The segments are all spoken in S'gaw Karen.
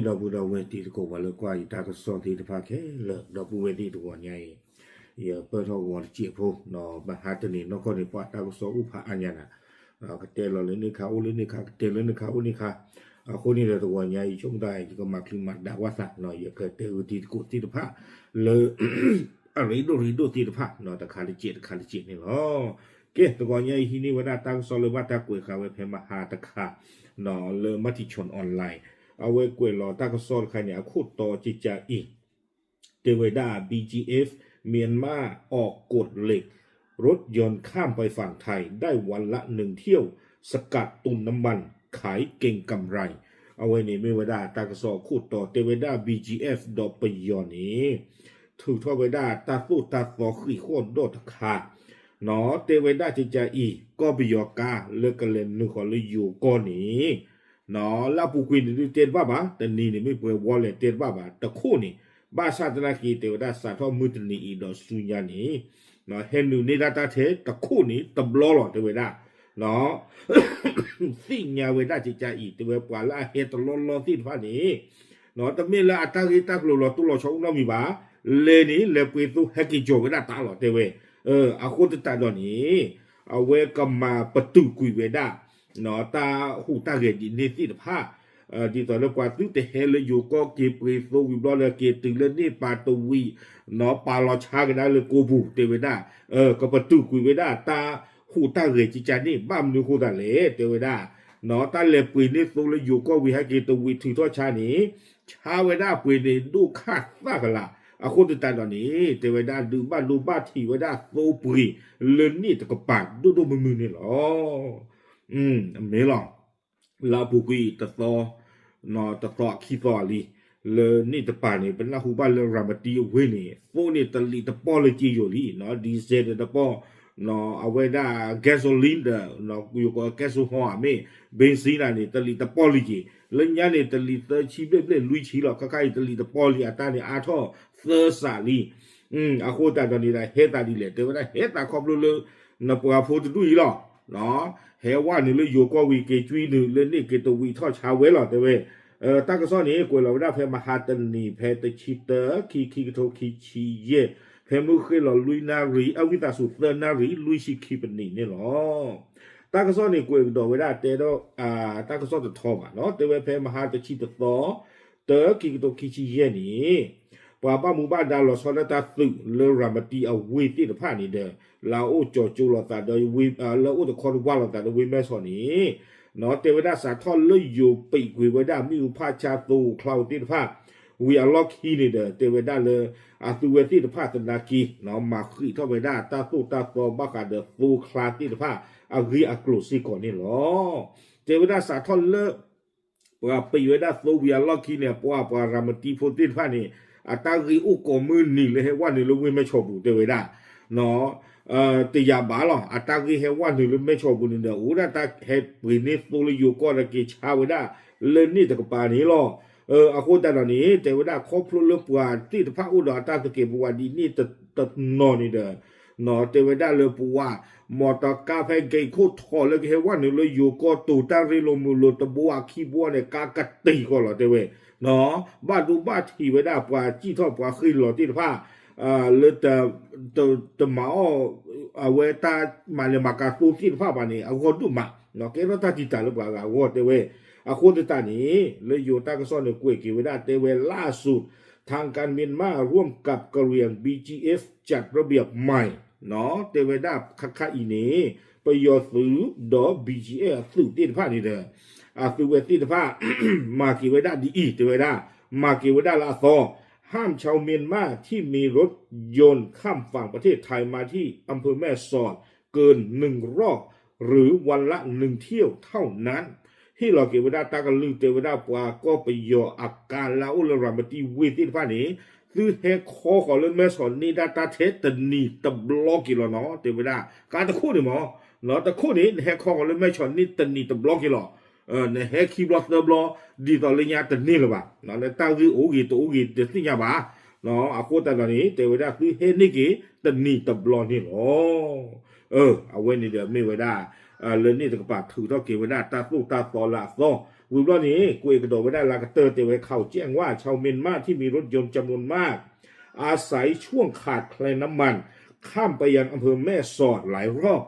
ဒီပုၢ်ဒီဝဲၢ်တံၤသကိး ပှၤလၢကွၢ်ယတၢ်ကစီၣ်သ့ၣ်တဖၣ်ခဲလၢာ် ဒီပုၢ်ဝဲၢ်သ့ၣ်တဂီၤညါအံၤ ယပၢၢ်ထီၣ်ဂီၤတစဲးဖိ မဟါတနံၤနီၢ်ကီၢ်န့ၣ် ပှၤတၢ်ကစီၣ်အိၣ်ဖးအါညါနၤ ကတဲလီၤလၢန့ၣ်ခါအိၣ်လၢန့ၣ်ခါ ကတဲလၢန့ၣ်ခါအိၣ်န့ၣ်ခါ အဃိန့ၣ်ဒီးတဂီၤညါအံၤ ဆိကမိၣ်သး ယကမၤချုးမၤဒါဝဲသး ယကတဲဂုာ်တံၤသကိးသ့ၣ်တဖၣ် လၢ အရ့ဒိၣ်ရ့ဒိၣ်သ့ၣ်တဖၣ် တခါတစဲးတခါတစဲးန့ၣ်လီၤ. ကဲ တဂီၤညါအံၤဟံးန့ၢ်ဝဲဒၣ်တၢ်ကစီၣ်လၢဘၣ်တၢ်ကွဲးဃာ်ဝဲဖဲမဟါတခါ လၢ Matichon Online အဝဲကွဲးလီၤတၢ်ကစီၣ်တခါန့ၣ် အခိၣ်တီကကါအံၤ တဲဝဲဒၣ် บีจีเอฟ เมียนมาออกกฎเหล็ก รถยนต์ข้ามไปฝั่งไทย ได้วันละหนึ่งเที่ยว สกัดตุนน้ำมัน ขายเก็งกำไร အဝဲန့ၣ်မ့ၢ်ဝဲဒၣ်တၢ်ကစီၣ်အခိၣ်တီ တဲဝဲဒၣ် บีจีเอฟ ဒီးပယီၤန့ၣ် ထုးထီၣ်ဝဲဒၣ်တၢ်သိၣ်တၢ်သီဃံးဃီၣ်ဒီၣ်တခါ တဲဝဲဒၣ်ကကါအံၤ ကီၢ်ပယီၤကါလၢကလဲၤနုာ်ဃီၤလၢယိၤကီၢ်န့ၣ် လၢအပူၤကွံာ်န့ၣ်ဒုးတဲတဘၣ်ဘၣ် တနံၤန့ၣ်မ့ၢ်ပှဲၤဝီလဲၤတဲတဘၣ်ဘၣ် တခိၣ်န့ၣ် ဘၣ်ဆၣ်သနာ်က့ တဲဝဲဒၣ်စးထီၣ်မုၢ်တနံၤအံၤဒီးဆူညါန့ၣ် ဟဲနုာ်န့ၢ်ဒၣ်တၢ်ထဲတခိၣ်န့ၣ်တဘျီလီၤ တဲဝဲဒၣ် သ့ၣ်ညါဝဲဒၣ်ကကါအံၤ တဲဝဲပှၤလၢအဟဲတလီၢ်လီၢ်သ့ၣ်တဖၣ်န့ၣ် တမ့ၢ်လၢအတၢ်ဂ့ၢ်တၢ်ကျိၤလီၤတိၢ်လီၤဆီအိၣ်နီတမံၤဘၣ်, လဲၤန့ၣ် လဲၤပှ့ၤသိဟဲက့ၤကီၤဝဲဒၣ်တၢ်လီၤ တဲဝဲ, အဃိသတးဒီးန့ၣ် အဝဲကမၤပတုာ်ကွံာ်ဝဲဒၣ် တၢ်ဟူးတၢ်ဂဲၤဒ်န့ၣ်သ့ၣ်တဖၣ်, ဒ်သိးလၢပှၤသုတဟဲလၢယိၤကီၢ်က့ၤပှ့ၤသိဝံၤဘျီလၢက့ၤတုၤလၢန့ၣ်ပာ်တဝံၤ ပာ်လီၤဆါကဒါလၢကိးပူၤ တဲဝဲဒၣ်, ကပတုာ်ကွံာ်ဝဲဒၣ်တၢ်ဟူးတၢ်ဂဲၤကကါန့ၣ် ဘၣ်မနုၤအဃိသတးလဲၣ် တဲဝဲဒၣ်, တၢ်လဲၤပှ့ၤန့ၢ်သိလၢယိၤကီၢ်ဝံၤဟဲက့ၤတဝံၤထုးထီၣ်ဆါန့ၣ် ဆါဝဲဒၣ်ပှ့ၤန့ၣ်ဒိၣ်ခၣ်သၣ်ကလာ်, အဃိသတးဒီးန့ၣ် တဲဝဲဒၣ်ဒုးဘၣ်ဒိဘၣ်ထံးဝဲဒၣ်သိပှ့ၤလၢန့ၣ်တကပၤဒိၣ်ဒိၣ်မုၢ်မုၢ်န့ၣ်လီၤ. မ့ၢ်လီၤ, လၢအပူၤကွံာ်တသီ တသီခံသီလံ, လၢန့ၣ်တပၤန့ၣ် ပနၢ်ဟူဘၣ်လၢရၤမတံအဝ့ၢ်န့ၣ် သိန့ၣ်တလံာ်တပီၢ်လၢက့ယိာ်လံ, ဒံစဲးန့ၣ်တပီၢ်, အဝဲဒၣ် gasoline ဒီး ယိၤကီၢ် gasohol မ့ၢ် ဘ့စံနၤန့ၣ် တလံာ်တပီၢ်လံက့ၤ, လၢညါန့ၣ် တလံာ်သၢဆံဘျဲၣ်ဘျဲၣ်လွံၢ်ဆံလီၤ, ခါခါအံၤတလံာ်တပီၢ်လံ အတၢ်န့ၣ်အါထီၣ်သၢစးလံ အဃိသတးဒီးန့ၣ်ဒီး ဟဲသးဒ်လဲၣ် တဲဝဲဒၣ် ဟဲသးခီဖျိလၢ နပှၤဖိတဒူၣ်အံၤလီၤ. ဟဲဝဲနုာ်လၢယိၤကီၢ်ဝံၤက့ၤကွံနုာ်လၢန့ၣ်က့ၤတဝံၤထီၣ်ဆါဝဲလီၤ တဲဝဲ. တၢ်ကစီၣ်န့ၣ် ကွဲးလီၤဝဲဒၣ်ဖဲမဟါတနံၤ ဖဲတဆံတၢ ခံ ခံကထိခံဆံယဲၢ်, ဖဲမုၢ်ဃ့ၢ်လီၤလွံၢ်နၣ်ရံၣ် အဝံသးစူၤသၢနၣ်ရံၣ် လွံၢ်ဆံခံပနံးန့ၣ်လီၤ. တၢ်ကစီၣ်န့ၣ် ကွဲးကဒီးဝဲဒၣ်တဲဒီး တၢ်ကစီၣ်တထီဘၣ်နီၤ, တဲဝဲဖဲမဟါတဆံတသီ တၢ ခံကထိခံဆံယဲၢ်န့ၣ် ပှၤဘၣ်မူဘၣ်ဒါလီၤဆီဒၣ်တၢ်သုးလၢရၤမတံအဝ့ၢ်သ့ၣ်တဖၣ်န့ၣ်ဒီး လၢအအိၣ်ကၠီၤကၠိလိာ်သးဒီး လၢအအိၣ်တခီတဝၢ်လိာ်သးဒီးဝ့ၢ်မဲၢ်ဆီးန့ၣ် တဲဝဲဒၣ်စးထီၣ်လၢယိၤပံးကွံာ်ဝဲဒၣ် မ့ၣ်အူဖးဆါသိအူချါအူသ့ၣ်တဖၣ် ဝံၤအလီၢ်ခံန့ၣ်ဒီး တဲဝဲဒၣ်လၢ အသုဝဲသ့ၣ်တဖၣ်သနာ်က့ မၤဃံးထီၣ်ဝဲဒၣ်တၢ်သိၣ်တၢ်သီဘၣ်ဃးဒီးသိချါသ့ၣ်တဖၣ် အဂ့ၢ်အကျိၤစ့ၢ်ကီးန့ၣ်လီၤ. တဲဝဲဒၣ်စးထီၣ်လၢ ပှၤပံးဝဲဒၣ်သိဝံၤအလီၢ်ခံန့ၣ် ပှၤ ပှၤရၤမတံဖိသ့ၣ်တဖၣ်န့ၣ် အတၢ်ဂ့ၢ်အိၣ်ကိးမုၢ်နံၤလၢဟဲဝဲနုာ်လၢဝ့ၢ်မဲၢ်ဆီးပူၤ တဲဝဲဒၣ် တယာ်ဘၣ်လီၤ. အတၢ်ဂ့ၢ်ဟဲဝဲနုာ်လၢမဲၢ်ဆီးပူၤန့ၣ်ဒီး အိၣ်ဒၣ်တၢ်ဟဲပှ့ၤန့ၢ်သိလၢယိၤကီၢ်ဒီးက့ၤဆါဝဲဒၣ်လၢန့ၣ်တကပၤန့ၣ်လီၤ. အဃိသတးဒီးန့ၣ် တဲဝဲဒၣ်ခီဖျိလၢပှၤသ့ၣ်တဖၣ်အိၣ်ဒီးအတၢ်သကဲးပဝးဒ်န့ၣ်တနီၤန့ၣ်ဒီး တဲဝဲဒၣ်လၢပှၤ မီၢ်တကါဖဲကဲခိၣ်ထီၣ်လၢကဟဲဝဲနုာ်လၢယိၤကီၢ်တိၤတၢ်ရ့လိာ်မုာ်လိာ်တဘိအခံဘိန့ၣ် ကါကတံၤကီးလီၤတဲဝဲ ဘၣ်ဒိဘၣ်ထံးဝဲဒၣ်ပှၤစံၣ်ထီၣ်ပှၤဃ့ၢ်လီၤသ့ၣ်တဖၣ် လၢ တမၤအီၣ် အဝဲတၢ်မၤလဲၤမၤကၤသိသ့ၣ်တဖၣ်ဘၣ်န့ၣ် အဂီၢ်ဒိၣ်မး ကဲထီၣ်တၢ်တံာ်တာ်လၢပှၤဂၤအဂီၢ်တဲဝဲ. အဃိသတးန့ၣ် လၢယိၤတၢ်ကစီၣ်န့ၣ် ကွဲးက့ၤဝဲဒၣ်တဲဝဲ ล่าสุด ทางการเมียนมาร่วมกับกะเหรี่ยง บีจีเอฟ จัดระเบียบใหม่ တဲဝဲဒၣ်ခါခါအံၤန့ၣ် ပယီၤသုးဒီး ဘီၣ်ကၠံၣ်အဲၣ် အသုးသ့ၣ်တဖၣ်န့ၣ်ဒီး အသုဝဲသ့ၣ်တဖၣ် မၤက့ၤဝဲဒၣ်ဒ်အံၤ တဲဝဲဒၣ် မၤက့ၤဝဲဒၣ်လၢအသီ ห้ามชาวเมียนมาที่มีรถยนต์ข้ามฝั่งประเทศไทยมาที่อำเภอแม่สอดเกินหนึ่งรอบ หรือวันละหนึ่งเที่ยวเท่านั้น ဟ့ၣ်လီၤက့ၤဝဲဒၣ်တၢ်ကလုၢ်တဲဝဲဒၣ်ပှၤကီၢ်ပယီၤအကါလၢအအိၣ်လၢရၤမတံဝ့ၢ်သ့ၣ်တဖၣ်န့ၣ် သုဟဲခီဃီၤလၢမဲၢ်ဆီးန့ၢ်ဒၣ်တၢ်ထဲတနံၤတဘျီက့ၤလီၤနီၤ တဲဝဲဒၣ် ကါတခိၣ်န့ၣ်မး တခိၣ်န့ၣ် နဟဲခီဃီၤလၢမဲၢ်ဆီးန့ၢ်တနံၤတဘျီက့ၤလီၤ နဟဲခံဘျီသၢဘျီ ဒ်သိးလၢညါတန့ၢ်လၢၤဘၣ် နတၢ်ဂ့ၢ်အိၣ်ဂ့ၤတအိၣ်ဂ့ၤတသ့ၣ်ညါဘၣ် အဃိသတးဒီးန့ၣ် တဲဝဲဒၣ်သုဟဲန့ၢ်က့ၤတနံၤတဘျီန့ၣ်လီၤ. အဝဲန့ၣ်ဒီးမ့ၢ်ဝဲဒၣ် လၢန့ၣ်တကပၤထုးထီၣ်က့ၤဝဲဒၣ်တၢ်သိၣ်တၢ်သီလၢအသီ ဝံၤဘျီန့ၣ် ကွဲးကဒီးဝဲဒၣ်လၢကတၢၢ်တဲဝဲ ข่าวแจ้งว่า ชาวเมียนมาที่มีรถยนต์จำนวนมาก อาศัยช่วงขาดแคลนน้ำมัน ข้ามไปยังอำเภอแม่สอดหลายรอบ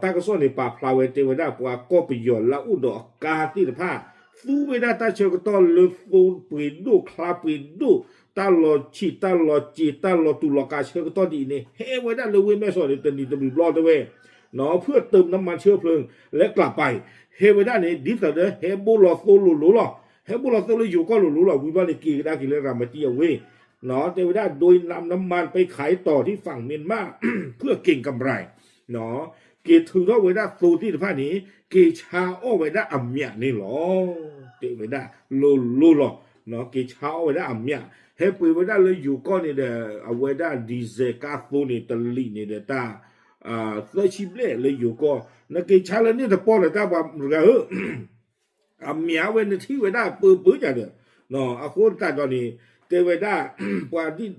တၢ်ကစီၣ်န့ၣ် ပာ်ဖျါဝဲတဲဝဲဒၣ် ပှၤကီၢ်ပယီၤလၢအအိၣ်ဒီးအကါသ့ၣ်တဖၣ် သူဝဲဒၣ်တၢ်ဆၢကတီၢ်လၢသိပှ့ၤဒိၣ်ချါပှ့ၤဒိၣ် တၢ်လီၤဆံးတၢ်လီၤစ့ၤ တၢ်လီၤတူာ်လီၤကာ်ဆၢကတီၢ်ဒ်အံၤန့ၣ် ဟဲဝဲဒၣ်လၢဝ့ၢ်မဲၢ်ဆီးန့ၣ် တနံၤတမံၤဘျီတဲဝဲ เพื่อเติมน้ำมันเชื้อเพลิง และกลับไป ဟဲဝဲဒၣ်န့ၣ် ဒ်သိးဒီး ဟဲဘိလီၤသိလိၤလိၤလီၤ. ဟဲဘိလီၤသိလၢယိၤကီၢ်လိၤလိၤလီၤ. ဝံၤဘျီန့ၣ် က့ၤကဒါက့ၤလၢရၤမတံအဝ့ၢ် တဲဝဲဒၣ် โดยนำน้ำมันไปขายต่อที่ฝั่งเมียนมา เพื่อเก็งกำไร က့ၤထုးထီၣ်ဝဲဒၣ်သိသ့ၣ်တဖၣ်န့ၣ် က့ၤဆါအီၣ်ဝဲဒၣ်အမျးန့ၣ်လီၤ. တဲဝဲဒၣ်လိၤလိၤလီၤ. က့ၤဆါအီၣ်ဝဲဒၣ်အမျး ဟဲပှ့ၤဝဲဒၣ်လၢယိၤကီၢ်န့ၣ်ဒီး အဝဲဒၣ် diesel ကါသိန့ၣ် တလံာ်န့ၣ်ဒီးတၢ် သၢဆံဘျဲၣ်လၢယိၤကီၢ် နက့ၤဆါလၢန့ၣ်တပီၢ်ဒီးတၢ်ပှၤတဂၤဧၢ အမျးဝဲနထံၣ်ဝဲဒၣ်ပၢပၢယၤဒီး အဃိသတးဒီးန့ၣ် တဲဝဲဒၣ်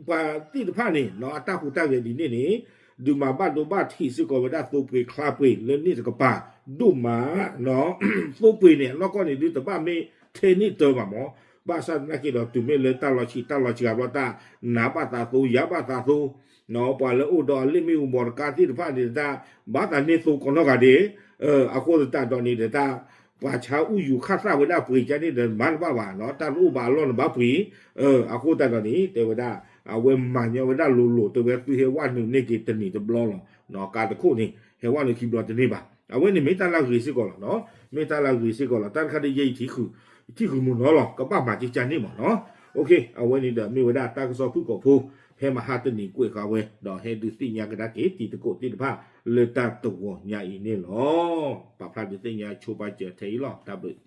ပှၤသ့ၣ်တဖၣ်န့ၣ် အတၢ်ဟူးတၢ်ဂဲၤဒ်န့ၣ်န့ၣ် ဒုးမၤဘၣ်ဒိဘၣ်ထံးစ့ၢ်ကီးဝဲဒၣ်သိပှ့ၤချါပှ့ၤလၢန့ၣ်တကပၤ ဒိၣ်မး သိပှ့ၤန့ၣ် အနီၢ်ကီၢ်န့ၣ် ဒုးတဘၣ်မ့ၢ်ထဲန့ၣ်တၢ်ဘၣ်မး ဘၣ်ဆၣ်သနာ်က့ဒီး တုၤမ့ၢ်လၢတၢ်လီၤဆံးတၢ်လီၤစှၤဘျီ တၢ်နးဘၣ်သးသိ ယၤဘၣ်သးသိ ပှၤလၢအိၣ်ဒီးအလ့ၣ်မ့ၣ်အူမီၤတကါသ့ၣ်တဖၣ်န့ၣ်တၢ် ဘၣ်သးန့ၢ်သိကိးနီၢ်ဂၤဒဲး အဃိသတးဒီးန့ၣ်ဒီးတၢ် ပှၤဆါအူယူၤခၣ်သၣ်ဝဲဒၣ်ပှ့ၤကါန့ၣ်ဒီးမၤတဘၣ်ဘၣ် တၢ်တအိၣ်ဘၣ်အလီၢ်န့ၣ်ဘၣ်ပှ့ၤ အဃိသတးဒီးန့ၣ် တဲဝဲဒၣ် အဝဲမၤညီဝဲဒၣ်လိၤလိၤ တဲဝဲသုဟဲဝဲနုာ်န့ၢ်က့ၤတနံၤတဘျီလီၤ ကါတခိၣ်န့ၣ် ဟဲဝဲနုာ်ခံဘျီတန့ၢ်ဘၣ် အဝဲန့ၣ်မ့ၢ်တၢ်လၢအဂ့ၤစ့ၢ်ကီးလီၤ မ့ၢ်တၢ်လၢအဂ့ၤစ့ၢ်ကီးလီၤ တၢ်တခါဒ်ယဲအံၤ ထံၣ်ဃုာ်မုၢ်နီၤလီၤ ကဘၣ်မၤကကၢန့ၣ်မးနီၤ အဝဲန့ၣ်ဒီးမ့ၢ်ဝဲဒၣ်တၢ်ကစီၣ်ဖုၣ်ကိာ်ဖိ ဖဲမဟါတနံၤကွဲးဃာ်ဝဲ ဒီးဟဲဒုးသ့ၣ်ညါကဒါက့ၤတံၤသကိးသ့ၣ်တဖၣ် လၢတၢ်တဂီၤညါအံၤန့ၣ်လီၤ ပာ်ဖျါဒုးသ့ၣ်ညါဆိပာ်စၢၤထဲအံၤလီၤ တၢ်ဘျုး